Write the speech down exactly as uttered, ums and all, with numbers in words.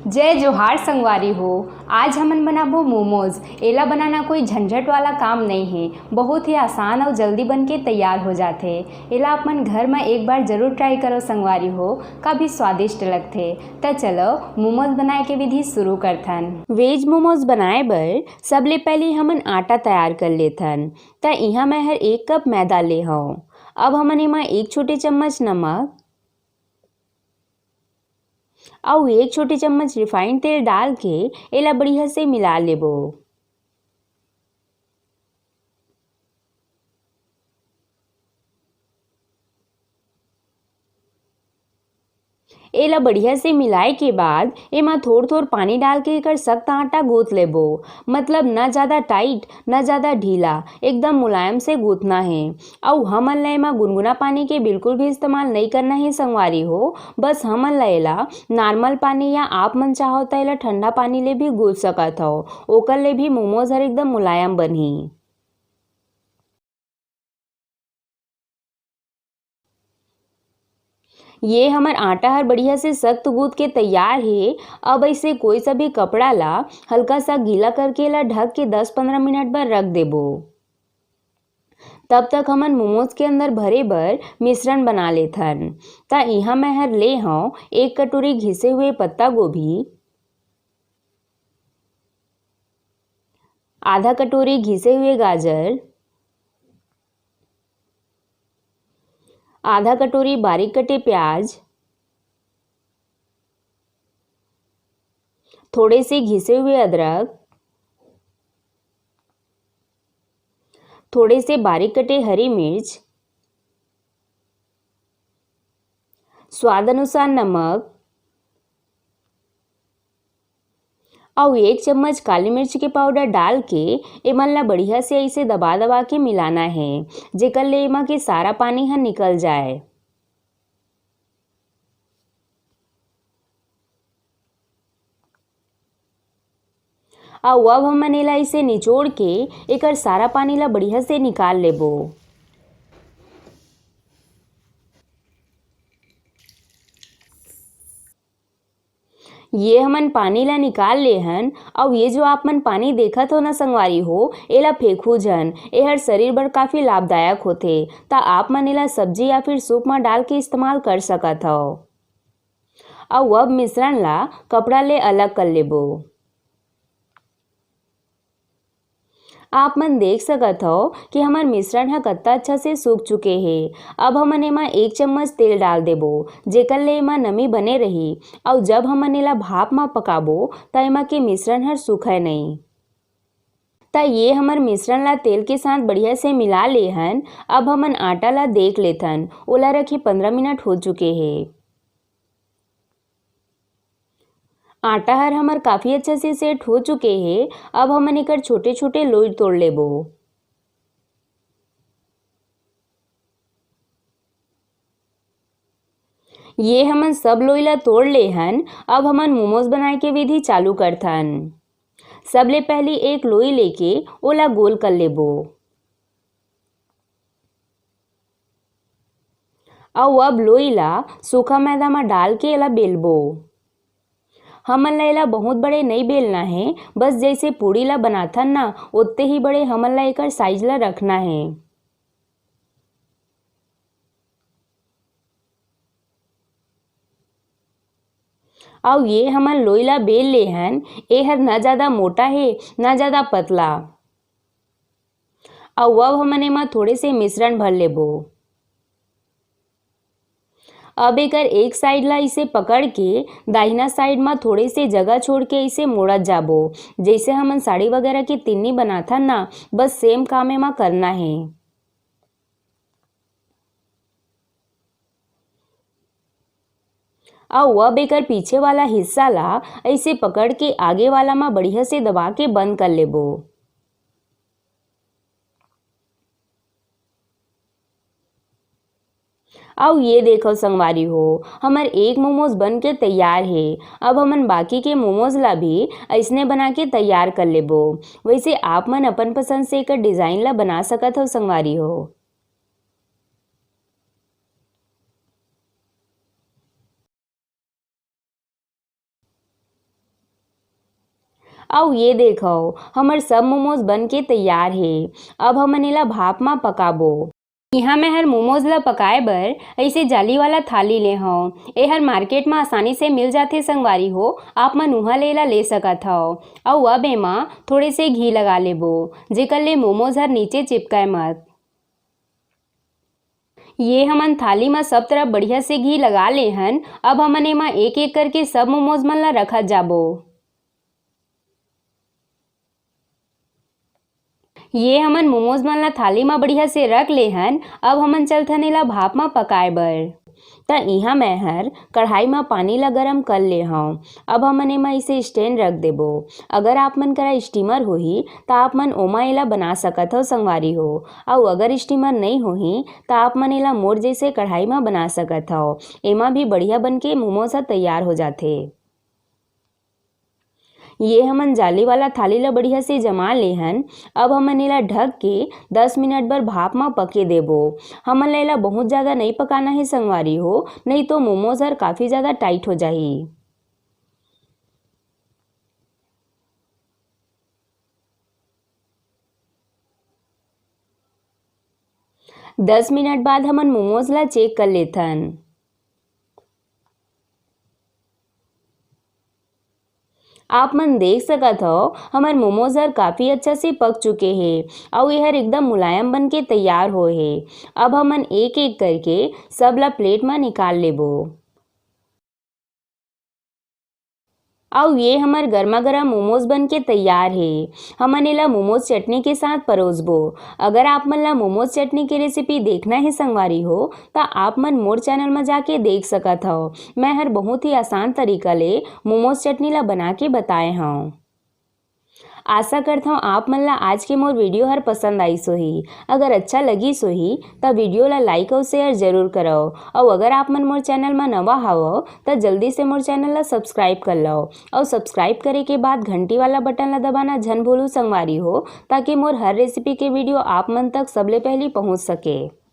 जय जोहार संगवारी हो। आज हमन बनाबो मोमोज। एला बनाना कोई झंझट वाला काम नइ हे, बहुत ही आसान अउ जल्दी बन के तैयार हो जाथे। एला अपन घर म एक बार जरूर try करो संगवारी हो, काफी स्वादिष्ट लगथे। त चलो मोमोज बनाए के विधि शुरू करथन। Veg मोमोज बनाए बर सबले पहले हमन आटा तैयार कर लेथन। त इहाँ मैं हर एक कप मैदा ले हव। अब हमन एमा एक छोटे चम्मच नमक अउ एक छोटे चम्मच रिफाइंड तेल डाल के एला बढ़िया से मिला लेबो। एला बढ़िया से मिलाए के बाद एमा थोर-थोर पानी डाल के एकर सख्त आटा गूंथ लेबो, मतलब ना ज्यादा tight, ना ज्यादा ढीला, एकदम मुलायम से गूंथना हे। अउ हमन ला एमा गुनगुना पानी के बिल्कुल भी इस्तेमाल नइ करना हे संगवारी हो, बस हमन ला एला normal पानी या आप मन चाहो त एला ठंडा पानी ले भी गूंथ सकत हव, ओकर ले भी मोमोज हर एकदम मुलायम बनही। ये हमर आटा हर बढ़िया से सख्त गूंथ के तैयार हे। अब ऐसे कोई सा भी कपड़ा ला हल्का सा गीला करके एला ढक के दस पंद्रह मिनट बर रख देबो। तब तक हमन मोमोज के अंदर भरे बर मिश्रण बना लेथन। त इहाँ मैं हर ले हव एक कटोरी घिसे हुए पत्ता गोभी, आधा कटोरी घिसे हुए गाजर, आधा कटोरी बारीक कटे प्याज, थोड़े से घिसे हुए अदरक, थोड़े से बारीक कटे हरी मिर्च, स्वाद अनुसार नमक अउ एक चम्मच काली मिर्च के पाउडर डाल के एमन ला बढ़िया से ऐसे दबा दबा के मिलाना हे, जेकर ले एमा के सारा पानी ह निकल जाए। अउ अब हमन एला इसे निचोड़ के एकर सारा पानी ला बढ़िया से निकाल लेबो। ये हमन पानी ला निकाल ले हन। अउ ये जो आप मन पानी देखत हो ना संगवारी हो, एला फेंकू झन, एहर शरीर बर काफी लाभदायक होथे। त आप मन एला सब्जी या फिर सूप म डाल के इस्तेमाल कर सकत हव। अउ अब मिश्रण ला कपड़ा ले अलग कर लेबो। आप मन देख सकत हव कि हमर मिश्रण ह कत्ता अच्छा से सूख चुके हे। अब हमन एमा एक चम्मच तेल डाल देबो, जेकर ले एमा नमी बने रही। अउ जब हमन एला भाप म पकाबो, त एमा के मिश्रण हर सूखय नइ। त ये हमर मिश्रण ला तेल के साथ बढ़िया से मिला ले हन। अब हमन आटा ला देख लेथन, ओला रखे पंद्रह मिनट हो चुके हे। आटा हर हमर काफी अच्छा से set हो चुके हे। अब हमन एकर छोटे-छोटे लोई तोड़ लेबो। ये हमन सब लोई ला तोड़ ले हन। अब हमन मोमोज बनाए के विधि चालू करथन। सबले पहली एक लोई लेके ओला गोल कर लेबो। अउ अब लोई ला सूखा मैदा म डाल के एला बेलबो। हमन ला एला बहुत बड़े नइ बेलना हे, बस जइसे पूड़ी ला बनाथन ना, ओतने ही बड़े हमन ला एकर size ला रखना हे। अउ ये हमन लोई ला बेल ले हन, एहर ना ज्यादा मोटा हे, ना ज्यादा पतला। अउ अब हमन एमा थोड़े से मिश्रण भर लेबो। अब एकर एक side ला इसे पकड़ के दाहिना side मा थोड़े से जगह छोड़ के इसे मोड़त जाबो। जइसे हमन साड़ी वगैरह के तिन्नी बनाथन ना, बस same काम एमा करना हे। अउ अब एकर पीछे वाला हिस्सा ला ऐसे पकड़ के आगे वाला मा बढ़िया से दबा के बंद कर लेबो। अउ ये देखो संगवारी हो, हमर एक मोमोज बन के तैयार हे। अब हमन बाकी के मोमोज ला भी अइसने बना के तैयार कर लेबो। वैसे आप मन अपन पसंद से एकर design ला बना सकत हो संगवारी हो। अउ ये देखव, हमर सब मोमोज बन के तैयार हे। अब हमन एला भाप म पकाबो। इहाँ मैं हर मोमोज ला पकाए बर अइसे जाली वाला थाली ले हव। एहर मार्केट म आसानी से मिल जाथे संगवारी हो, आप मन उहाँ ले एला ले सकत हव। अउ अब एमा थोड़े से घी लगा लेबो, जेकर ले मोमोज हर नीचे चिपकय मत। ये हमन थाली म सब तरफ बढ़िया से घी लगा ले हन। अब हमन एमा एक-एक करके सब मोमोज मन ला रखत जाबो। ये हमन मोमोज मन ला थाली म बढ़िया से रख ले हन। अब हमन चलथन एला भाप म पकाए बर। त इहाँ मैं हर कढ़ाई म पानी ला गरम कर ले हव। अब हमन एमा इसे स्टैंड रख देबो। अगर आप मन करा स्टीमर होही, त आप मन ओमा एला बना सकत हव संगवारी हो। अउ अगर स्टीमर नइ होही, त आप मन एला मोर जइसे कढ़ाई म बना सकत हव। एमा भी बढ़िया बन के मोमोज ह तैयार हो जाथे। ये हमन जाली वाला थाली ला बढ़िया से जमा ले हन। अब हमन एला ढक के दस मिनट बर भाप म पके देबो। हमन ला एला बहुत ज्यादा नइ पकाना हे संगवारी हो, नइ तो मोमोज हर काफी ज्यादा टाइट हो जाही। दस मिनट बाद हमन मोमोज ला चेक कर लेथन। आप मन देख सकत हव, हमर मोमोज हर काफी अच्छा से पक चुके हे, अउ एहर एकदम मुलायम बन के तैयार होए हे। अब हमन एक-एक करके सब ला प्लेट म निकाल लेबो। अउ ये हमर गरमा गरम मोमोज बन के तैयार हे। हमन एला मोमोज चटनी के साथ परोसबो। अगर आप मन ला मोमोज चटनी के रेसिपी देखना हे संगवारी हो, त आप मन मोर चैनल म जाके देख सकत हव। मैं हर बहुत ही आसान तरीका ले मोमोज चटनी ला बना के बताए हव। आशा करथव आप मन ला आज के मोर वीडियो हर पसंद आइस होही। अगर अच्छा लगिस होही, त वीडियो ला लाइक अउ शेयर जरूर करव। अउ अगर आप मन मोर चैनल म नवा हवव, त जल्दी से मोर चैनल ला सब्सक्राइब कर लव। अउ सब्सक्राइब करे के बाद घंटी वाला बटन ला दबाना झन भूलू संगवारी हो, ताकि मोर हर रेसिपी के वीडियो आप मन तक सबले पहली पहुंच सके।